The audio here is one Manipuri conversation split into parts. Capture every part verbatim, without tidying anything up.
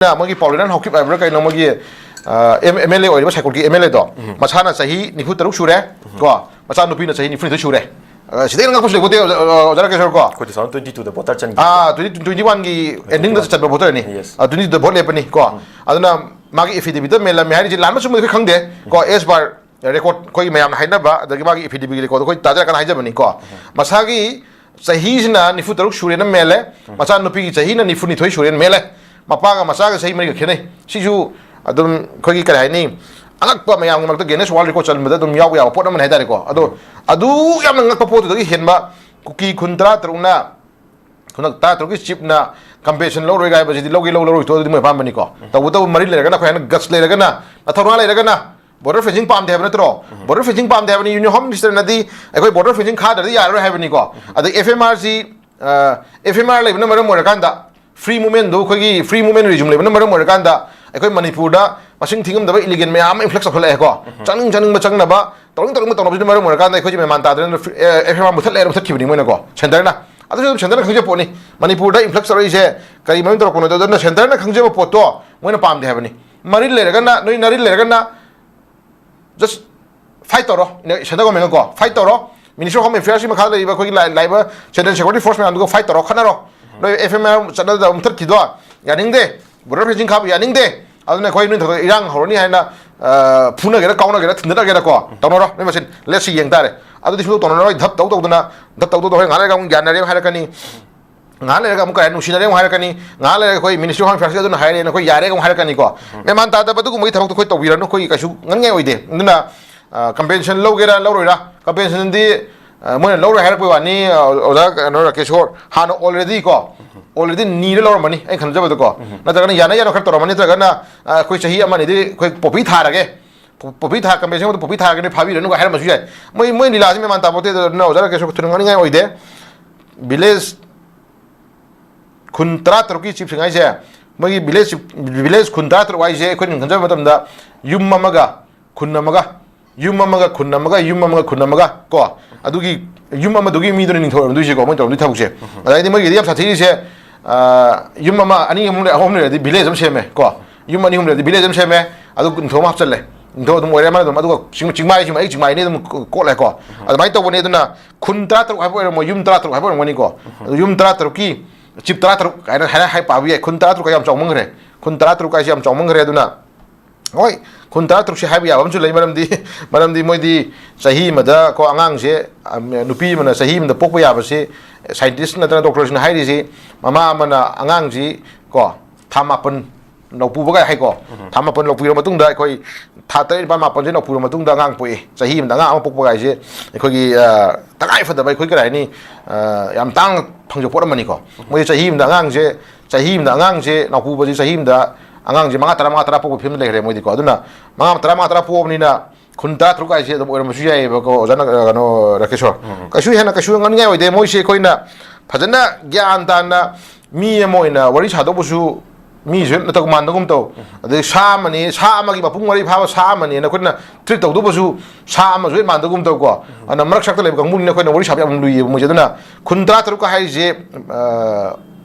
ꯃꯣꯏꯒꯤ ꯄꯥꯎꯂꯦꯅꯟ ꯍꯥꯎꯀꯤꯞ ꯍꯥꯏꯕ꯭ꯔꯥ ꯀꯩꯅꯣ, ꯃꯣꯏꯒꯤ ꯑꯦꯝ ꯑꯦꯜ ꯑꯦ ꯑꯣꯏꯔꯤꯕ ꯁꯥꯏꯀꯣꯠꯀꯤ ꯑꯦꯝ ꯑꯦꯜ ꯑꯦꯗꯣ, ꯃꯁꯥꯅ ꯆꯍꯤ ꯅꯤꯐꯨ ꯇꯔꯨꯛ ꯁꯨꯔꯦ ꯀꯣ, ꯃꯆꯥꯅꯨꯄꯤꯅ ꯆꯍꯤ ꯅꯤꯐꯨ ꯅꯤꯊꯣꯏ ꯁꯨꯔꯦ꯫ ꯑ, ꯁꯤꯗꯩ ꯍꯦꯟꯅ ꯉꯛꯄꯁꯨ ꯂꯩꯄꯣꯠꯇꯦ, ꯑꯣꯖꯥ, ꯑꯣꯖꯥ ꯔꯥꯀꯦꯁꯣꯔ ꯀꯣ꯫ ꯑꯩꯈꯣꯏ two thousand twenty two ꯗ ꯚꯣꯇꯔ ꯆꯟꯈꯤ꯫ ꯑꯥ, twenty twenty one ꯒꯤ ꯑꯦꯟꯗꯤꯡꯗ ꯆꯟꯕ ꯚꯣꯇꯔꯅꯤ꯫ Yes. ꯑ, twenty two ꯗ ꯚꯣꯠ ꯂꯦꯞꯄꯅꯤ ꯀꯣ꯫ ꯑꯗꯨꯅ ꯃꯥꯒꯤ affidavit ꯇ ꯃꯦꯜꯂꯝꯃꯦ ꯍꯥꯏꯔꯤꯁꯦ ꯂꯥꯟꯕ ꯆꯨꯝꯕꯗꯤ ꯑꯩꯈꯣꯏ ꯈꯪꯗꯦ ꯀꯣ, as per record ꯑꯩꯈꯣꯏ ꯃꯌꯥꯝꯅ ꯍꯥꯏꯅꯕ, ꯑꯗꯒꯤ ꯃꯥꯒꯤ affidavit ꯀꯤ record ꯑꯩꯈꯣꯏ ꯇꯥꯖꯔꯀꯥꯟꯗ ꯍꯥꯏꯖꯕꯅꯤꯀꯣ꯫ ꯃꯁꯥꯒꯤ ꯆꯍꯤꯁꯤꯅ ꯅꯤꯐꯨ ꯇꯔꯨꯛ ꯁꯨꯔꯦꯅ ꯃꯦꯜꯂꯦ, ꯃꯆꯥꯅꯨꯄꯤꯒꯤ ꯆꯍꯤꯅ ꯅꯤꯐꯨ ꯅꯤꯊꯣꯏ ꯁꯨꯔꯦꯅ ꯃꯦꯜꯂꯦ꯫ ꯃꯄꯥꯒ ꯃꯆꯥꯒ ꯆꯍꯤ ꯃꯔꯤꯒ ꯈꯦꯠꯅꯩ꯫ ꯁꯤꯁꯨ ꯑꯗꯨꯝ ꯑꯩꯈꯣꯏꯒꯤ ꯀꯔꯤ ꯍꯥꯏꯅꯤ, ꯑꯉꯛꯄ, ꯃꯌꯥꯝꯒꯤ ꯃꯔꯛꯇ Guinness World Record ꯆꯟꯕꯗ ꯑꯗꯨꯝ ꯌꯥꯎꯕ ꯌꯥꯕ ꯄꯣꯠ ꯑꯃꯅꯤ ꯍꯥꯏꯇꯥꯔꯦꯀꯣ꯫ ꯑꯗꯣ ꯑꯗꯨ ꯌꯥꯝꯅ ꯉꯛꯄ ꯄꯣꯠꯇꯨꯗꯒꯤ ꯍꯦꯟꯕ ꯀꯨꯀꯤ ꯈꯨꯟ ꯇꯔꯥ ꯇꯔꯨꯛꯅ, ꯈꯨꯟ ꯇꯔꯥ ꯇꯔꯨꯛꯀꯤ ꯆꯤꯞꯅ compensation ꯂꯧꯔꯣꯏꯒ ꯍꯥꯏꯕꯁꯤꯗꯤ ꯂꯧꯒꯦ ꯂꯧ, ꯂꯧꯔꯣꯏ ꯊꯣꯛꯑ ꯑꯗꯨꯗꯤ ꯃꯣꯏ ꯑꯄꯥꯝꯕꯅꯤꯀꯣ꯫ ꯎꯝ꯫ ꯇꯧꯕꯇꯕꯨ ꯃꯔꯤꯜ ꯂꯩꯔꯒꯅ, ꯑꯩꯈꯣꯏ ꯍꯥꯏꯅ guts ꯂꯩꯔꯒꯅ, ꯅꯊꯧꯅꯥ ꯂꯩꯔꯒꯅ, border fencing ꯄꯥꯝꯗꯦ ꯍꯥꯏꯕ ꯅꯠꯇ꯭ꯔꯣ? ꯎꯝ꯫ Border fencing ꯄꯥꯝꯗꯦ ꯍꯥꯏꯕꯅꯤ꯫ Union Home Minister ꯅꯗꯤ ꯑꯩꯈꯣꯏ border fencing ꯈꯥꯗ꯭ꯔꯗꯤ ꯌꯥꯔꯔꯣꯏ ꯍꯥꯏꯕꯅꯤꯀꯣ꯫ ꯎꯝ꯫ ꯑꯗꯩ F M R ꯁꯤ, ꯑ, F M R ꯂꯩꯕꯅ ꯃꯔꯝ ꯑꯣꯏꯔꯀꯥꯟꯗ, free movement ꯗꯨ, ꯑꯩꯈꯣꯏꯒꯤ free movement regime ꯂꯩꯕꯅ ꯃꯔꯝ ꯑꯣꯏꯔꯀꯥꯟꯗ, ꯑꯩꯈꯣꯏ ꯃꯅꯤꯄꯨꯔꯗ ꯃꯁꯤꯡ ꯊꯤꯉꯝꯗꯕ illegal ꯃꯌꯥꯝ ꯑꯃ influx ꯇꯧꯈꯠꯂꯛꯑꯦꯀꯣ꯫ ꯎꯝ꯫ ꯆꯪꯅꯤꯡ ꯆꯪꯅꯤꯡꯕ ꯆꯪꯅꯕ, ꯇꯧꯅꯤꯡ ꯇꯧꯅꯤꯡꯕ ꯇꯧꯅꯕꯁꯤꯅ ꯃꯔꯝ ꯑꯣꯏꯔꯀꯥꯟꯗ ꯑꯩꯈꯣꯏꯁꯦ ꯃꯦꯟꯃꯥꯟ ꯇꯥꯗꯅ, ꯑꯦ, F M R ꯃꯨꯊꯠꯂꯦꯅ ꯃꯨꯊꯠꯈꯤꯕꯅꯤ ꯃꯣꯏꯅꯀꯣ, centre ꯅ꯫ ꯑꯗꯨꯁꯨ ꯑꯗꯨꯝ centre ꯅ ꯈꯪꯖꯕ ꯄꯣꯠꯅꯤ꯫ ꯃꯅꯤꯄꯨꯔꯗ influx ꯇꯧꯔꯛꯏꯁꯦ ꯀꯔꯤ ꯃꯔꯝ ꯇꯧꯔꯛꯄꯅꯣ? ꯑꯗꯨꯅ centre ꯅ ꯈꯪꯖꯕ ꯄꯣꯠꯇꯣ ꯃꯣꯏꯅ ꯄꯥꯝꯗꯦ ꯍꯥꯏꯕꯅꯤ꯫ ꯃꯔꯤꯜ ꯂꯩꯔꯒꯅ, ꯅꯣꯏ ꯅꯔꯤꯜ ꯂꯩꯔꯒꯅ just fight ꯇꯧꯔꯣ꯫ Centre government ꯀꯣ fight ꯇꯧꯔꯣ꯫ Ministry of Home Affairs ꯀꯤ ꯃꯈꯥꯗ ꯂꯩꯔꯤꯕ ꯑꯩꯈꯣꯏꯒꯤ ꯂꯥꯏ-, ꯂꯥꯛꯏꯕ central security force ꯃꯌꯥꯝꯗꯨꯒ fight ꯇꯧꯔꯣ, ꯈꯠꯅꯔꯣ꯫ ꯅꯣꯏ F M R ꯆꯠꯅꯗꯕ ꯃꯨꯊꯠꯈꯤꯗꯣ ꯌꯥꯅꯤꯡꯗꯦ꯫ Border fencing ꯈꯥꯕ ꯌꯥꯅꯤꯡꯗꯦ꯫ ꯑꯗꯨꯅ ꯑꯩꯈꯣꯏ ꯅꯣꯏ ꯊꯕꯛ ꯏꯔꯥꯡ ꯍꯧꯔꯅꯤ ꯍꯥꯏꯅ, ꯑ, ꯐꯨꯅꯒꯦꯔꯥ, ꯀꯥꯎꯅꯒꯦꯔꯥ, ꯊꯤꯟꯗꯠꯅꯒꯦꯔꯥ ꯀꯣ, ꯇꯧꯅꯔꯣ꯫ ꯅꯣꯏ ꯃꯁꯦꯟ let's see ꯌꯦꯡ ꯇꯥꯔꯦ꯫ ꯑꯗꯨꯗꯤ ꯁꯨꯡꯇꯧ ꯇꯧꯅꯔꯣꯏ꯫ ꯙꯞ ꯇꯧ ꯇꯧꯗꯅ, ꯙꯞ ꯇꯧ ꯇꯧꯗꯅ ꯍꯣꯔꯦꯟ ꯉꯥꯏꯍꯥꯛ ꯂꯩꯔꯒ ꯑꯃꯨꯛ ꯌꯥꯅꯔꯦ ꯑꯃꯨꯛ ꯍꯥꯏꯔꯛꯀꯅꯤ꯫ ꯉꯥꯏꯍꯥꯛ ꯂꯩꯔꯒ ꯑꯃꯨꯛ ꯀꯔꯤ ꯍꯥꯏ, ꯅꯨꯡꯁꯤꯅꯔꯦ ꯑꯃꯨꯛ ꯍꯥꯏꯔꯛꯀꯅꯤ꯫ ꯉꯥꯏꯍꯥꯛ ꯂꯩꯔꯒ ꯑꯩꯈꯣꯏ Ministry of Home Affairs ꯀꯤ ꯑꯗꯨꯅ ꯍꯥꯏꯔꯦꯅ ꯑꯩꯈꯣꯏ ꯌꯥꯔꯦ ꯑꯃꯨꯛ ꯍꯥꯏꯔꯛꯀꯅꯤꯀꯣ꯫ ꯎꯝ꯫ ꯃꯦꯟꯃꯥꯟ ꯇꯥꯗꯕ ꯑꯗꯨꯒꯨꯝꯕꯒꯤ ꯊꯕꯛꯇꯣ ꯑꯩꯈꯣꯏ ꯇꯧꯕꯤꯔꯅꯨ, ꯑꯩꯈꯣꯏ ꯀꯩꯁꯨ ꯉꯥꯡꯅꯤꯡꯉꯥꯏ ꯑꯣꯏꯗꯦ꯫ ꯑꯗꯨꯅ, ꯑ, compensation ꯂꯧꯒꯦꯔꯥ ꯂꯧꯔꯣꯏꯔꯥ, compensation ꯗꯤ, ꯑ, ꯃꯣꯏꯅ ꯂꯧꯔꯣꯏ ꯍꯥꯏꯔꯛꯄꯩ ꯋꯥꯅꯤ, ꯑ, ꯑꯣꯖꯥ ꯀꯩꯅꯣ ꯔꯥꯀꯦꯁꯣꯔ, ꯍꯥꯟꯅ already ꯀꯣ, already ꯅꯤꯔ ꯂꯧꯔꯝꯃꯅꯤ ꯑꯩꯅ ꯈꯟꯖꯕꯗꯀꯣ꯫ ꯎꯝ꯫ ꯅꯠꯇ꯭ꯔꯒꯅ ꯌꯥꯅ ꯌꯥꯅ ꯈꯔ ꯇꯧꯔꯝꯃꯅꯤ, ꯅꯠꯇ꯭ꯔꯒꯅ, ꯑ, ꯑꯩꯈꯣꯏ ꯆꯍꯤ ꯑꯃ ꯑꯅꯤꯗꯤ ꯑꯩꯈꯣꯏ poppy ꯊꯥꯔꯒꯦ, poppy ꯊꯥ, compensation ꯗ poppy ꯊꯥꯔꯒꯦ, ꯅꯣꯏ ꯐꯥꯕꯤꯔꯅꯨ ꯍꯥꯏꯔꯝꯕꯁꯨ ꯌꯥꯏ꯫ ꯃꯣꯏ, ꯃꯣꯏ ꯂꯤꯂꯥꯁꯤ ꯃꯦꯟꯃꯥꯟ ꯇꯥꯄꯣꯠꯇꯦ꯫ ꯑꯗꯨꯅ ꯑꯣꯖꯥ ꯔꯥꯀꯦꯁꯣꯔ ꯊꯣꯏꯅ ꯉꯥꯡꯅꯤꯡꯉꯥꯏ ꯑꯣꯏꯗꯦ꯫ Village ꯈꯨꯟ ꯇꯔꯥ ꯇꯔꯨꯛꯀꯤ ꯆꯤꯞꯁꯤꯡ ꯍꯥꯏꯁꯦ, ꯃꯣꯏꯒꯤ village, village ꯈꯨꯟ ꯇꯔꯥ ꯇꯔꯨꯛ ꯍꯥꯏꯁꯦ ꯑꯩꯈꯣꯏꯅ ꯈꯟꯖꯕ ꯃꯇꯝꯗ ꯌꯨꯝ ꯑꯃꯒ, ꯈꯨꯟ ꯑꯃꯒ, ꯌꯨꯝ ꯑꯃꯒ, ꯈꯨꯟ ꯑꯃꯒ, ꯌꯨꯝ ꯑꯃꯒ, ꯈꯨꯟ ꯑꯃꯒ ꯀꯣ, ꯑꯗꯨꯒꯤ ꯌꯨꯝ ꯑꯃꯗꯨꯒꯤ ꯃꯤꯗꯨꯅ ꯅꯤꯡꯊꯧ ꯑꯣꯏꯔꯝꯗꯣꯏꯁꯦꯀꯣ, ꯃꯣꯏꯅ ꯇꯧꯔꯝꯗꯣꯏ ꯊꯕꯛꯁꯦ꯫ ꯎꯝ꯫ ꯑꯗꯩꯗꯤ ꯃꯣꯏꯒꯤꯗꯤ ꯌꯥꯝ ꯁꯥꯊꯤꯔꯤꯁꯦ, ꯑ, ꯌꯨꯝ ꯑꯃ ꯑꯅꯤ ꯑꯍꯨꯝ ꯂꯩ-, ꯑꯍꯨꯝ ꯂꯩꯔꯗꯤ village ꯑꯃ ꯁꯦꯝꯃꯦ ꯀꯣ꯫ ꯌꯨꯝ ꯑꯅꯤ ꯑꯍꯨꯝ ꯂꯩꯔꯗꯤ village ꯑꯃ ꯁꯦꯝꯃꯦ꯫ ꯑꯗꯨ ꯅꯤꯡꯊꯧ ꯑꯃ ꯍꯥꯞꯆꯜꯂꯦ꯫ ꯅꯤꯡꯊꯧ ꯑꯗꯨꯝ ꯑꯣꯏꯔꯦ ꯃꯥꯅ ꯑꯗꯨꯝ꯫ ꯑꯗꯨꯒ ꯆꯤꯡ-, ꯆꯤꯡꯃꯥꯏꯁꯤꯃ ꯑꯩ ꯆꯤꯡꯃꯥꯏꯅꯤ ꯑꯗꯨꯝ ꯀꯣꯠꯂꯦꯀꯣ꯫ ꯑꯗꯨꯃꯥꯏꯅ ꯇꯧꯕꯅꯦ꯫ ꯑꯗꯨꯅ ꯈꯨꯟ ꯇꯔꯥꯇꯔꯨꯛ ꯍꯥꯏꯕ ꯑꯣꯏꯔꯝꯃꯣꯏ, ꯌꯨꯝ ꯇꯔꯥꯇꯔꯨꯛ ꯍꯥꯏꯕ ꯑꯣꯏꯔꯝꯒꯅꯤꯀꯣ꯫ ꯑꯗꯨ ꯌꯨꯝ ꯇꯔꯥꯇꯔꯨꯛꯀꯤ ꯆꯤꯞ ꯇꯔꯥꯇꯔꯨꯛ ꯍꯥꯏꯅ, ꯍꯥꯏꯅ ꯍꯥꯏ ꯄꯥꯕ ꯌꯥꯏ꯫ ꯈꯨꯟ ꯇꯔꯥꯇꯔꯨꯛ ꯍꯥꯏꯁꯦ ꯌꯥꯝ ꯆꯥꯎꯃꯟꯈ꯭ꯔꯦ꯫ ꯈꯨꯟ ꯇꯔꯥꯇꯔꯨꯛ ꯍꯥꯏꯁꯦ ꯌꯥꯝ ꯆꯥꯎꯃꯟꯈ꯭ꯔꯦ꯫ ꯑꯗꯨꯅ ꯍꯣꯏ, ꯈꯨꯟ ꯇꯔꯥꯇꯔꯨꯛꯁꯦ ꯍꯥꯏꯕ ꯌꯥꯕ ꯑꯃꯁꯨ ꯂꯩ꯫ ꯃꯔꯝꯗꯤ, ꯃꯔꯝꯗꯤ ꯃꯣꯏꯗꯤ ꯆꯍꯤ ꯑꯃꯗ ꯀꯣ, ꯑꯉꯥꯡꯁꯦ, ꯑꯝ, ꯅꯨꯄꯤ ꯑꯃꯅ ꯆꯍꯤ ꯑꯃꯗ ꯄꯣꯛꯄ ꯌꯥꯕꯁꯦ, scientist ꯅꯠꯇ꯭ꯔꯒ doctor ꯁꯤꯡꯅ ꯍꯥꯏꯔꯤꯁꯤ, ꯃꯃꯥ ꯑꯃꯅ ꯑꯉꯥꯡꯁꯤ ꯀꯣ, ꯊꯥ ꯃꯥꯄꯟ ꯅꯧꯄꯨꯕꯒ ꯍꯥꯏꯀꯣ꯫ ꯊꯥ ꯃꯥꯄꯟ ꯂꯧꯄꯨꯔ ꯃꯇꯨꯡꯗ, ꯑꯩꯈꯣꯏ ꯊꯥ ꯇꯔꯦꯠ, ꯅꯤꯄꯥꯜ, ꯃꯥꯄꯟꯁꯦ ꯅꯧꯄꯨꯔ ꯃꯇꯨꯡꯗ ꯑꯉꯥꯡ ꯄꯣꯛꯑꯦ꯫ ꯆꯍꯤ ꯑꯃꯗ ꯑꯉꯥꯡ ꯑꯃ ꯄꯣꯛꯄ ꯍꯥꯏꯁꯦ ꯑꯩꯈꯣꯏꯒꯤ, ꯑ, ꯇꯉꯥꯏ ꯐꯗꯕ, ꯑꯩꯈꯣꯏ ꯀꯔꯤ ꯍꯥꯏꯅꯤ, ꯑ, ꯌꯥꯝ ꯇꯥꯡꯅ ꯐꯪꯖꯕ ꯄꯣꯠ ꯑꯃꯅꯤꯀꯣ꯫ ꯃꯣꯏ ꯆꯍꯤ ꯑꯃꯗ ꯑꯉꯥꯡꯁꯦ, ꯆꯍꯤ ꯑꯃꯗ ꯑꯉꯥꯡꯁꯦ ꯅꯧꯄꯨꯕꯁꯦ, ꯆꯍꯤ ꯑꯃꯗ ꯑꯉꯥꯡꯁꯦ ꯃꯉꯥ, ꯇꯔꯥ, ꯃꯉꯥ, ꯇꯔꯥ ꯄꯣꯛꯄ ꯐꯤꯕꯝꯗ ꯂꯩꯈ꯭ꯔꯦ ꯃꯣꯏꯗꯤꯀꯣ꯫ ꯑꯗꯨꯅ ꯃꯉꯥ, ꯇꯔꯥ, ꯃꯉꯥ, ꯇꯔꯥ ꯄꯣꯛꯑꯕꯅꯤꯅ ꯈꯨꯟ ꯇꯔꯥꯇꯔꯨꯛ ꯍꯥꯏꯁꯦ ꯑꯗꯨꯝ ꯑꯣꯏꯔꯝꯕꯁꯨ ꯌꯥꯏꯑꯕꯀꯣ, ꯑꯣꯖꯥꯅ, ꯀꯩꯅꯣ, ꯔꯥꯀꯦꯁꯣꯔ꯫ ꯀꯩꯁꯨ ꯍꯦꯟꯅ ꯀꯩꯁꯨ ꯉꯥꯡꯅꯤꯡꯉꯥꯏ ꯑꯣꯏꯗꯦ꯫ ꯃꯣꯏꯁꯦ ꯑꯩꯈꯣꯏꯅ ꯐꯖꯅ ꯒ꯭ꯌꯥꯟ ꯇꯥꯅ ꯃꯤ ꯑꯃ ꯑꯣꯏꯅ ꯋꯥꯔꯤ ꯁꯥꯗꯧꯕꯁꯨ ꯃꯤꯁꯨ ꯅꯠꯇꯕ ꯃꯥꯟꯗꯒꯨꯝ ꯇꯧ꯫ ꯑꯗꯩ ꯁꯥ ꯑꯃꯅꯤ, ꯁꯥ ꯑꯃꯒꯤ ꯃꯄꯨꯡ ꯃꯔꯩ ꯐꯥꯕ ꯁꯥ ꯑꯃꯅꯦꯅ ꯑꯩꯈꯣꯏꯅ treat ꯇꯧꯗꯧꯕꯁꯨ ꯁꯥ ꯑꯃꯁꯨ ꯍꯦꯛ ꯃꯥꯟꯗꯒꯨꯝ ꯇꯧꯀꯣ꯫ ꯑꯗꯨꯅ ꯃꯔꯛ ꯁꯛꯇ ꯂꯩꯕ ꯀꯥꯡꯕꯨꯅꯤꯅ ꯑꯩꯈꯣꯏꯅ ꯋꯥꯔꯤ ꯁꯥꯕ ꯌꯥꯝ ꯂꯨꯏꯌꯦꯕ ꯃꯣꯏꯁꯦ꯫ ꯑꯗꯨꯅ ꯈꯨꯟ ꯇꯔꯥꯇꯔꯨꯛꯀ ꯍꯥꯏꯔꯤꯁꯦ, ꯑ,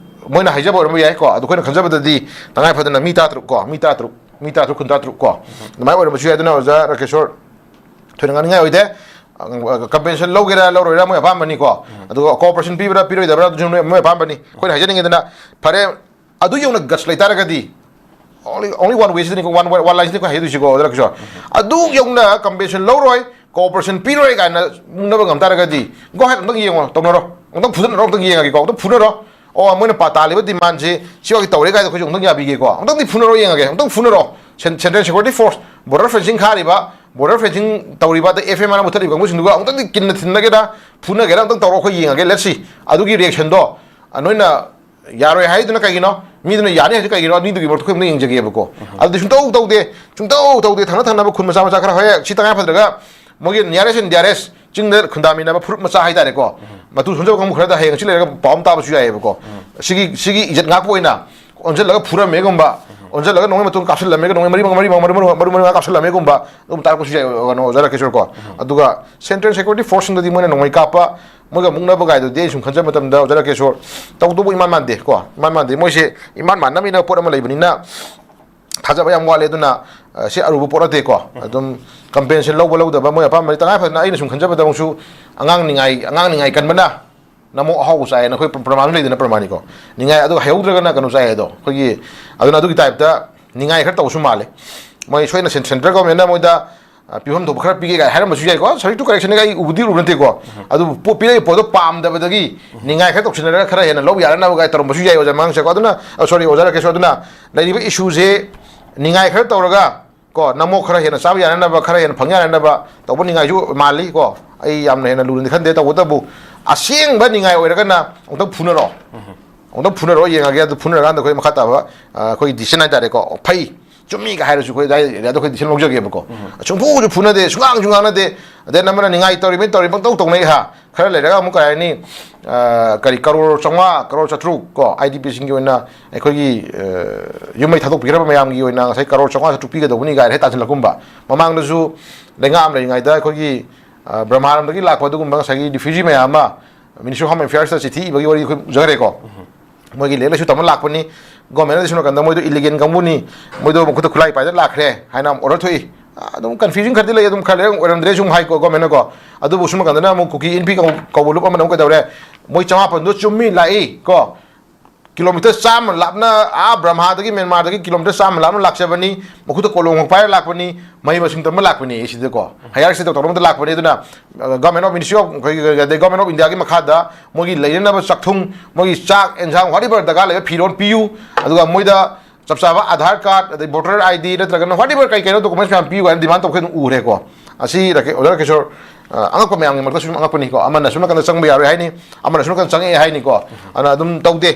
ꯃꯣꯏꯅ ꯍꯥꯏꯖꯕ ꯑꯣꯏꯔꯝꯕ ꯌꯥꯏꯀꯣ꯫ ꯑꯗꯣ ꯑꯩꯈꯣꯏꯅ ꯈꯟꯖꯕꯗꯗꯤ ꯇꯉꯥꯏ ꯐꯗꯅ ꯃꯤ ꯇꯔꯥꯇꯔꯨꯛ ꯀꯣ, ꯃꯤ ꯇꯔꯥꯇꯔꯨꯛ, ꯃꯤ ꯇꯔꯥꯇꯔꯨꯛ, ꯈꯨꯟ ꯇꯔꯥꯇꯔꯨꯛ ꯀꯣ, ꯑꯗꯨꯃꯥꯏꯅ ꯑꯣꯏꯔꯝꯕꯁꯨ ꯌꯥꯏ꯫ ꯑꯗꯨꯅ ꯑꯣꯖꯥ ꯔꯥꯀꯦꯁꯣꯔ, ꯊꯣꯏꯅ ꯉꯥꯡꯅꯤꯡꯉꯥꯏ ꯑꯣꯏꯗꯦ꯫ ꯑ, compensation ꯂꯧꯒꯦꯔꯥ ꯂꯧꯔꯣꯏꯔꯥ ꯃꯣꯏ ꯑꯄꯥꯝꯕꯅꯤꯀꯣ꯫ ꯑꯗꯨꯒ cooperation ꯄꯤꯕ꯭ꯔꯥ ꯄꯤꯔꯣꯏꯗꯕ꯭ꯔꯥ ꯑꯗꯨꯁꯨ ꯃꯣꯏ, ꯃꯣꯏ ꯑꯄꯥꯝꯕꯅꯤ꯫ ꯑꯩꯈꯣꯏꯅ ꯍꯥꯏꯖꯅꯤꯡꯉꯤꯗꯅ, ꯐꯔꯦ, ꯑꯗꯨ ꯌꯧꯅ guts ꯂꯩꯇꯥꯔꯒꯗꯤ, only, only one way ꯁꯤꯗꯅꯤꯀꯣ, one way, one line ꯁꯤꯗꯅꯤꯀꯣ ꯍꯥꯏꯗꯣꯏꯁꯤꯀꯣ, ꯑꯣꯖꯥ ꯔꯥꯀꯦꯁꯣꯔ꯫ ꯑꯗꯨ ꯌꯧꯅ compensation ꯂꯧꯔꯣꯏ, cooperation ꯄꯤꯔꯣꯏ ꯀꯥꯏꯅ ꯃꯨꯛꯅꯕ ꯉꯝ ꯇꯥꯔꯒꯗꯤ, go ahead, ꯑꯝꯇꯪ ꯌꯦꯡꯉꯣ, ꯇꯧꯅꯔꯣ, ꯑꯝꯇꯪ ꯐꯨꯗꯠꯅꯔꯣ, ꯑꯝꯇꯪ ꯌꯦꯡꯉꯒꯦꯀꯣ, ꯑꯝꯇꯪ ꯐꯨꯅꯔꯣ꯫ ꯑꯣ, ꯃꯣꯏꯅ ꯄꯥ ꯇꯥꯜꯂꯤꯕ demandꯁꯤ ꯁꯤꯋꯥꯒꯤ ꯇꯧꯔꯦ ꯀꯥꯏꯗ ꯑꯩꯈꯣꯏꯁꯨ ꯑꯝꯇꯪ ꯌꯥꯕꯤꯒꯦꯀꯣ, ꯑꯝꯇꯪꯗꯤ ꯐꯨꯅꯔꯣ ꯌꯦꯡꯉꯒꯦ, ꯑꯝꯇꯪ ꯐꯨꯅꯔꯣ꯫ Cen-, Central Security Force, border fencing Kharif, border fencing ꯇꯧꯔꯤꯕ, ꯑꯗꯩ F M R ꯃꯨꯊꯠꯂꯤꯕ ꯀꯥꯡꯕꯨꯁꯤꯡꯗꯨꯒ ꯑꯃꯨꯛꯇꯪꯗꯤ ꯀꯤꯟꯅ ꯊꯤꯟꯅꯒꯦꯔꯥ, ꯐꯨꯅꯒꯦꯔꯥ, ꯑꯝꯇꯪ ꯇꯧꯔꯣ, ꯑꯩꯈꯣꯏ ꯌꯦꯡꯉꯒꯦ, let's see꯫ ꯑꯗꯨꯒꯤ reactionꯗꯣ, ꯑ, ꯅꯣꯏꯅ ꯌꯥꯔꯣꯏ ꯍꯥꯏꯗꯨꯅ ꯀꯩꯒꯤꯅꯣ? ꯃꯤꯗꯨꯅ ꯌꯥꯅꯤ ꯍꯥꯏꯁꯤ ꯀꯩꯒꯤꯅꯣ? ꯑꯅꯤꯗꯨꯒꯤ ꯃꯔꯛꯇ ꯑꯩꯈꯣꯏ ꯑꯝꯇ ꯌꯦꯡꯖꯒꯦꯕꯀꯣ꯫ ꯑꯗꯨꯗꯤ ꯁꯨꯡꯇꯧ ꯇꯧꯗꯦ, ꯁꯨꯡꯇꯧ ꯇꯧꯗꯦ꯫ ꯊꯪꯅ ꯊꯪꯅꯕ ꯈꯨꯟ ꯃꯆꯥ ꯃꯆꯥ ꯈꯔ, ꯍꯣꯏ, ꯁꯤ ꯇꯉꯥꯏ ꯐꯗ꯭ꯔꯒ ꯃꯣꯏꯒꯤ nearest and dearest ꯆꯤꯡꯗ ꯈꯨꯟꯗꯥꯃꯤꯟꯅꯕ ꯐꯨꯔꯨꯞ ꯃꯆꯥ ꯍꯥꯏꯇꯥꯔꯦꯀꯣ꯫ ꯃꯇꯨ ꯁꯣꯟꯖꯕ ꯀꯥꯡꯕꯨ ꯈꯔꯗ ꯍꯌꯦꯡ ꯍꯪꯆꯤꯠ ꯂꯩꯔꯒ ꯄꯥꯎ ꯑꯃ ꯇꯥꯕꯁꯨ ꯌꯥꯏꯑꯕꯀꯣ꯫ ꯁꯤꯒꯤ, ꯁꯤꯒꯤ ꯏꯖꯠ ꯉꯥꯛꯄ ꯑꯣꯏꯅ ꯑꯣꯟꯁꯤꯜꯂꯒ ꯐꯨꯔꯝꯃꯦꯒꯨꯝꯕ, ꯑꯣꯟꯁꯤꯜꯂꯒ ꯅꯣꯡꯃꯩ ꯃꯇꯨꯡ ꯀꯥꯞꯁꯤꯜꯂꯝꯃꯦꯒ, ꯅꯣꯡꯃꯩ ꯃꯔꯤ ꯃꯉꯥ, ꯃꯔꯤ ꯃꯉꯥ, ꯃꯔꯤ ꯃꯉꯥ, ꯃꯔꯤ ꯃꯉꯥ ꯀꯥꯞꯁꯤꯜꯂꯝꯃꯦꯒꯨꯝꯕ ꯑꯗꯨꯝ ꯇꯥꯔꯛꯄꯁꯨ ꯌꯥꯏ, ꯀꯩꯅꯣ, ꯑꯣꯖꯥ ꯔꯥꯀꯦꯁꯣꯔ ꯀꯣ꯫ ꯑꯗꯨꯒ Central Security Forceꯁꯤꯡꯗꯗꯤ ꯃꯣꯏꯅ ꯅꯣꯡꯃꯩ ꯀꯥꯞꯄ, ꯃꯣꯏꯒ ꯃꯨꯛꯅꯕ ꯀꯥꯏꯗꯨꯗꯤ ꯑꯩ ꯁꯨꯝ ꯈꯟꯖꯕ ꯃꯇꯝꯗ ꯑꯣꯖꯥ ꯔꯥꯀꯦꯁꯣꯔ ꯇꯧꯗꯧꯕ ꯏꯃꯥꯟ ꯃꯥꯟꯗꯦ ꯀꯣ, ꯏꯃꯥꯟ ꯃꯥꯟꯗꯦ꯫ ꯃꯣꯏꯁꯦ ꯏꯃꯥꯟ ꯃꯥꯟꯅꯕꯅꯤꯅ ꯄꯣꯠ ꯑꯃ ꯂꯩꯕꯅꯤꯅ ꯊꯥꯖꯕ ꯌꯥꯝ ꯋꯥꯠꯂꯦ꯫ ꯑꯗꯨꯅ, ꯑ, ꯁꯤ ꯑꯔꯨꯕ ꯄꯣꯠ ꯅꯠꯇꯦꯀꯣ꯫ ꯑꯗꯨꯝ compensation ꯂꯧꯕ ꯂꯧꯗꯕ ꯃꯣꯏ ꯑꯄꯥꯝꯕꯅꯤ꯫ ꯇꯉꯥꯏ ꯐꯗꯅ ꯑꯩꯅ ꯁꯨꯝ ꯈꯟꯖꯕꯗ ꯑꯃꯨꯛꯁꯨ ꯑꯉꯥꯡ ꯅꯤꯡꯉꯥꯏ, ꯑꯉꯥꯡ ꯅꯤꯡꯉꯥꯏ ꯀꯟꯕꯅ ꯅꯃꯣ ꯑꯍꯥꯎꯕ ꯆꯥꯏꯅ ꯑꯩꯈꯣꯏ ꯄ꯭ꯔ-, ꯄ꯭ꯔꯃꯥꯟ ꯂꯩꯗꯅ, ꯄ꯭ꯔꯃꯥꯟꯅꯤꯀꯣ꯫ ꯅꯤꯡꯉꯥꯏ ꯑꯗꯨ ꯍꯩꯍꯧꯗ꯭ꯔꯒꯅ ꯀꯩꯅꯣ ꯆꯥꯏ ꯍꯥꯏꯗꯣ, ꯑꯩꯈꯣꯏꯒꯤ, ꯑꯗꯨꯅ ꯑꯗꯨꯒꯤ typeꯇ ꯅꯤꯡꯉꯥꯏ ꯈꯔ ꯇꯧꯕꯁꯨ ꯃꯥꯜꯂꯦ꯫ ꯃꯣꯏ ꯁꯣꯏꯅ cen-, Central Governmentꯅ ꯃꯣꯏꯗ, ꯑ, ꯄꯤꯐꯝ ꯊꯣꯛꯄ ꯈꯔ ꯄꯤꯒꯦ ꯀꯥꯏꯅ ꯍꯥꯏꯔꯝꯕꯁꯨ ꯌꯥꯏꯀꯣ꯫ Subject to correctionꯅꯤꯒ ꯑꯩ ꯎꯕꯗꯤ ꯎꯕ ꯅꯠꯇꯦꯀꯣ꯫ ꯑꯗꯨꯕꯨ ꯄꯣꯠ, ꯄꯤꯔꯛꯏꯕ ꯄꯣꯠꯇꯣ ꯄꯥꯝꯗꯕꯗꯒꯤ ꯅꯤꯡꯉꯥꯏ ꯈꯔ ꯇꯧꯁꯤꯟꯅꯔꯒ ꯈꯔ ꯍꯦꯟꯅ ꯂꯧꯕ ꯌꯥꯅꯅꯕ ꯀꯥꯏ ꯇꯧꯔꯝꯕꯁꯨ ꯌꯥꯏ ꯑꯣꯖꯥ ꯃꯉꯥꯡꯁꯦꯀꯣ꯫ ꯑꯗꯨꯅ, ꯑ, sorry, ꯑꯣꯖꯥ ꯔꯥꯀꯦꯁꯣꯔ, ꯑꯗꯨꯅ ꯂꯩꯔꯤꯕ issueꯁꯦ ꯅꯤꯡꯉꯥꯏ ꯈꯔ ꯇꯧꯔꯒ ꯀꯣ, ꯅꯃꯣ ꯈꯔ ꯍꯦꯟꯅ ꯆꯥꯕ ꯌꯥꯅꯅꯕ, ꯈꯔ ꯍꯦꯟꯅ ꯐꯪ ꯌꯥꯅꯅꯕ ꯇꯧꯕ ꯅꯤꯡꯉꯥꯏꯁꯨ ꯃꯥꯜꯂꯤ ꯀꯣ꯫ ꯑꯩ ꯌꯥꯝꯅ ꯍꯦꯟꯅ ꯂꯨꯅꯗꯤ ꯈꯟꯗꯦ꯫ ꯇꯧꯕꯇꯕꯨ ꯑꯁꯦꯡꯕ ꯅꯤꯡꯉꯥꯏ ꯑꯣꯏꯔꯒꯅ ꯑꯃꯨꯛꯇꯪ ꯐꯨꯅꯔꯣ꯫ ꯑꯃꯨꯛꯇꯪ ꯐꯨꯅꯔꯣ, ꯌꯦꯡꯉꯒꯦ꯫ ꯑꯗꯨ ꯐꯨꯅꯔꯀꯥꯟꯗ ꯑꯩꯈꯣꯏ ꯃꯈꯥ ꯇꯥꯕ, ꯑ, ꯑꯩꯈꯣꯏ decision ꯍꯥꯏꯇꯥꯔꯦꯀꯣ, ꯐꯩ, ꯆꯨꯝꯃꯤꯒ ꯍꯥꯏꯔꯁꯨ ꯑꯩꯈꯣꯏ ꯑꯗꯥꯏ areaꯗ ꯑꯩꯈꯣꯏ decision ꯂꯧꯖꯒꯦꯕꯀꯣ꯫ ꯁꯨꯡꯐꯨꯁꯨ ꯐꯨꯅꯗꯦ, ꯁꯨꯡꯉꯥꯡꯁꯨ ꯉꯥꯡꯅꯗꯦ꯫ ꯑꯗꯩ ꯅꯝꯕꯅ ꯅꯤꯡꯉꯥꯏ ꯇꯧꯔꯤꯕꯅꯤ, ꯇꯧꯔꯤ ꯄꯪꯇꯧ ꯇꯧꯅꯩ ꯍꯥ꯫ ꯈꯔ ꯂꯩꯔꯒ ꯑꯃꯨꯛ ꯀꯩ ꯍꯥꯏꯅꯤ, ꯑ, ꯀꯔꯤ, ꯀꯔꯣꯔ ꯆꯥꯝꯃꯉꯥ, ꯀꯔꯣꯔ ꯆꯥꯇ꯭ꯔꯨꯛ ꯀꯣ, IDPꯁꯤꯡꯒꯤ ꯑꯣꯏꯅ ꯑꯩꯈꯣꯏꯒꯤ, ꯑ, ꯌꯨꯝ ꯃꯩ ꯊꯥꯗꯣꯛꯄꯤꯈ꯭ꯔꯕ ꯃꯌꯥꯝꯒꯤ ꯑꯣꯏꯅ ꯉꯁꯥꯏ ꯀꯔꯣꯔ ꯆꯥꯝꯃꯉꯥ ꯆꯥꯇ꯭ꯔꯨꯛ ꯄꯤꯒꯗꯧꯕꯅꯤ ꯀꯥꯏꯅ ꯍꯦꯛ ꯇꯥꯟꯁꯤꯜꯂꯛꯀꯨꯝꯕ꯫ ꯃꯃꯥꯡꯗꯁꯨ ꯂꯩꯉꯥꯛ ꯑꯃ ꯂꯩꯔꯤꯉꯩꯗ ꯑꯩꯈꯣꯏꯒꯤ, ꯑ, ꯕ꯭ꯔꯍꯃꯥꯔꯝꯗꯒꯤ ꯂꯥꯛꯄ ꯑꯗꯨꯒꯨꯝꯕ ꯉꯁꯥꯏꯒꯤ refugee ꯃꯌꯥꯝ ꯑꯃ Ministry of Home Affairsꯇ ꯆꯤꯊꯤ ꯏꯕꯒꯤ ꯋꯥꯔꯤ ꯑꯩꯈꯣꯏ ꯎꯖꯈ꯭ꯔꯦꯀꯣ꯫ ꯃꯣꯏꯒꯤ ꯂꯥꯏꯔꯤꯛ ꯂꯥꯏꯁꯨ ꯇꯝꯕ ꯂꯥꯛꯄꯅꯤ, governmentꯅꯗꯤ ꯁꯣꯝ ꯅꯥꯀꯟꯗ ꯃꯣꯏꯗꯣ illegal ꯀꯥꯡꯕꯨꯅꯤ, ꯃꯣꯏꯗꯣ ꯃꯈꯨꯠꯇ ꯈꯨꯠꯂꯥꯏ ꯄꯥꯏꯗ ꯂꯥꯛꯈ꯭ꯔꯦ ꯍꯥꯏꯅ ꯑꯃꯨꯛ order ꯊꯣꯛꯏ꯫ ꯑꯗꯨꯝ confusion ꯈꯔꯗꯤ ꯂꯩ, ꯑꯗꯨꯝ ꯈꯔ ꯂꯩꯔ ꯑꯣꯏꯔꯝꯗ꯭ꯔꯦ ꯁꯨꯝ ꯍꯥꯏꯀꯣ governmentꯅꯀꯣ꯫ ꯑꯗꯨꯕꯨ ꯁꯣꯝ ꯅꯥꯀꯟꯗꯅ ꯑꯃꯨꯛ ꯀꯨꯀꯤ ꯏꯟꯄꯤ ꯀꯧ-, ꯀꯧꯕ ꯂꯨꯞ ꯑꯃꯅ ꯑꯃꯨꯛ ꯀꯩꯗꯧꯔꯦ, ꯃꯣꯏ ꯆꯃꯥꯄꯟꯗꯣ ꯆꯨꯝꯃꯤ ꯂꯥꯛꯏ ꯀꯣ, kilometre ꯆꯥꯝꯃ ꯂꯥꯞꯅ, ꯑꯥ ꯕ꯭ꯔꯍꯃꯥꯗꯒꯤ, ꯃ꯭ꯌꯥꯟꯃꯥꯔꯗꯒꯤ kilometre ꯆꯥꯝꯃ ꯂꯥꯞꯅ ꯂꯥꯛꯆꯕꯅꯤ, ꯃꯈꯨꯠꯇ ꯀꯣꯂꯣꯝ ꯑꯃ ꯄꯥꯏꯔ ꯂꯥꯛꯄꯅꯤ, ꯃꯍꯩ ꯃꯁꯤꯡ ꯇꯝꯕ ꯂꯥꯛꯄꯅꯤ ꯁꯤꯗꯀꯣ, higher study ꯇꯧꯔꯛꯄꯗ ꯂꯥꯛꯄꯅꯤ꯫ ꯑꯗꯨꯅ, ꯑ, Government of, Ministry of, ꯑꯩꯈꯣꯏꯒꯤ, ꯑꯗꯩ Government of Indiaꯒꯤ ꯃꯈꯥꯗ ꯃꯣꯏꯒꯤ ꯂꯩꯅꯅꯕ ꯆꯥꯛꯊꯨꯡ, ꯃꯣꯏꯒꯤ ꯆꯥꯛ, ꯑꯦꯟꯁꯥꯡ, whatever ꯗꯔꯀꯥꯔ ꯂꯩꯕ ꯐꯤꯔꯣꯜ ꯄꯤꯌꯨ꯫ ꯑꯗꯨꯒ ꯃꯣꯏꯗ ꯆꯞ ꯆꯥꯕ Aadhaar card, ꯑꯗꯩ voter ID ꯅꯠꯇ꯭ꯔꯒꯅ whatever ꯀꯩ ꯀꯩꯅꯣ documents ꯃꯌꯥꯝ ꯄꯤꯌꯨ ꯍꯥꯏꯅ demand ꯇꯧꯕ ꯑꯗꯨꯝ ꯎꯔꯦꯀꯣ꯫ ꯑꯁꯤ ꯔꯥꯀꯦ-, ꯑꯣꯖꯥ ꯔꯥꯀꯦꯁꯣꯔ, ꯑ, ꯑꯉꯛꯄ ꯃꯌꯥꯝꯒꯤ ꯃꯔꯛꯇ ꯁꯨꯝ ꯑꯉꯛꯄꯅꯤꯀꯣ꯫ ꯑꯃꯅ ꯁꯨꯝ ꯅꯥꯀꯟꯗ ꯆꯪꯕ ꯌꯥꯔꯣꯏ ꯍꯥꯏꯅꯤ, ꯑꯃꯅ ꯁꯨꯝ ꯅꯥꯀꯟꯗ ꯆꯪꯉꯛꯑꯦ ꯍꯥꯏꯅꯤꯀꯣ꯫ ꯑꯗꯨꯅ ꯑꯗꯨꯝ ꯇꯧꯗꯦ꯫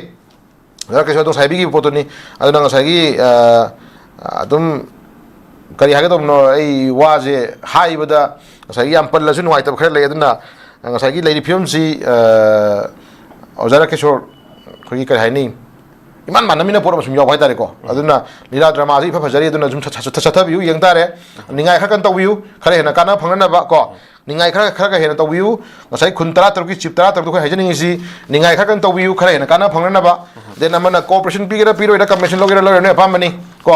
ꯑꯣꯖꯥ ꯔꯥꯀꯦꯁꯣꯔ ꯑꯗꯨꯝ ꯉꯁꯥꯏ ꯍꯥꯏꯕꯤꯈꯤꯕ ꯄꯣꯠꯇꯨꯅꯤ꯫ ꯑꯗꯨꯅ ꯉꯁꯥꯏꯒꯤ, ꯑ, ꯑꯗꯨꯝ ꯀꯔꯤ ꯍꯥꯏꯒꯗꯧꯕꯅꯣ, ꯑꯩ ꯋꯥꯁꯦ ꯍꯥꯏꯕꯗ ꯉꯁꯥꯏꯒꯤ ꯌꯥꯝ ꯄꯜꯂꯁꯨ ꯅꯨꯡꯉꯥꯏꯇꯕ ꯈꯔ ꯂꯩ꯫ ꯑꯗꯨꯅ ꯉꯁꯥꯏꯒꯤ ꯂꯩꯔꯤꯕ ꯐꯤꯕꯝꯁꯤ, ꯑ, ꯑꯣꯖꯥ ꯔꯥꯀꯦꯁꯣꯔ, ꯑꯩꯈꯣꯏꯒꯤ ꯀꯔꯤ ꯍꯥꯏꯅꯤ, ꯏꯃꯥꯟ ꯃꯥꯟꯅꯃꯤꯟꯅ ꯄꯣꯠ ꯑꯃ ꯁꯨꯝ ꯌꯥꯎꯕ ꯍꯥꯏꯇꯥꯔꯦꯀꯣ꯫ ꯑꯗꯨꯅ ꯂꯤꯂꯥ ꯗ꯭ꯔꯃꯥꯁꯤ ꯏꯐ ꯐꯖꯔꯤ, ꯑꯗꯨꯅ ꯁꯨꯝ ꯆꯠ- ꯆꯠ- ꯆꯠꯊꯕꯤꯌꯨ, ꯌꯦꯡ ꯇꯥꯔꯦ꯫ ꯅꯤꯡꯉꯥꯏ ꯈꯔ ꯀꯟꯅ ꯇꯧꯕꯤꯌꯨ, ꯈꯔ ꯍꯦꯟꯅ ꯀꯥꯟꯅꯕ ꯐꯪꯅꯅꯕ ꯀꯣ꯫ ꯅꯤꯡꯉꯥꯏ ꯈꯔ ꯈꯔ ꯈꯔ ꯍꯦꯟꯅ ꯇꯧꯕꯤꯌꯨ꯫ ꯉꯁꯥꯏ ꯈꯨꯟ ꯇꯔꯥ ꯇꯔꯨꯛꯀꯤ ꯆꯤꯞ ꯇꯔꯥ ꯇꯔꯨꯛꯇ ꯑꯩꯈꯣꯏ ꯍꯥꯏꯖꯅꯤꯡꯉꯤꯁꯤ, ꯅꯤꯡꯉꯥꯏ ꯈꯔ ꯀꯟꯅ ꯇꯧꯕꯤꯌꯨ, ꯈꯔ ꯍꯦꯟꯅ ꯀꯥꯟꯅꯕ ꯐꯪꯅꯅꯕ꯫ ꯗꯦꯟ ꯑꯃꯅ ꯀꯣꯑꯣꯄꯔꯦꯁꯟ ꯄꯤꯒꯦꯔꯥ ꯄꯤꯔꯣꯏꯔꯥ, ꯀꯝꯄꯦꯟꯁꯦꯁꯟ ꯂꯧꯒꯦꯔꯥ ꯂꯧꯔꯣꯏꯔꯥ, ꯅꯣꯏ ꯑꯄꯥꯝꯕꯅꯤ ꯀꯣ꯫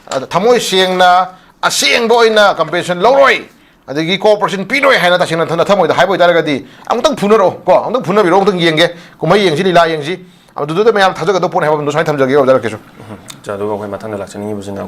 ꯑꯗ ꯊꯃꯣꯏ ꯁꯦꯡꯅ ꯑꯁꯦꯡꯕ ꯑꯣꯏꯅ ꯀꯝꯄꯦꯟꯁꯦꯁꯟ ꯂꯧꯔꯣꯏ, ꯑꯗꯒꯤ ꯀꯣꯑꯣꯄꯔꯦꯁꯟ ꯄꯤꯔꯣꯏ ꯍꯥꯏꯅ ꯇꯁꯦꯡꯅ ꯅꯊꯃꯣꯏꯗ ꯍꯥꯏꯕ ꯑꯣꯏꯇꯥꯔꯒꯗꯤ, ꯑꯃꯨꯛꯇꯪ ꯐꯨꯅꯔꯛꯑꯣ ꯀꯣ, ꯑꯃꯨꯛꯇꯪ ꯐꯨꯅꯕꯤꯔꯛꯑꯣ, ꯑꯃꯨꯛꯇꯪ ꯌꯦꯡꯒꯦ꯫ ꯀꯨꯝꯍꯩ ꯌꯦꯡꯁꯤ, ꯂꯤꯂꯥ ꯌꯦꯡꯁꯤ, ꯑꯗꯨꯗ ꯃꯌꯥꯝ ꯊꯥꯖꯒꯗꯧꯕ ꯄꯣꯠꯅꯤ ꯍꯥꯏꯕ ꯑꯃꯗꯣ ꯁꯨꯃꯥꯏꯅ ꯊꯝꯖꯒꯦ, ꯑꯣꯖꯥ ꯔꯥꯀꯦꯁꯁꯨ꯫ ꯑꯗꯨꯒ ꯑꯩꯈꯣꯏ ꯃꯊꯪꯗ ꯂꯥꯛꯆꯅꯤꯡꯉꯤꯕꯁꯤꯅ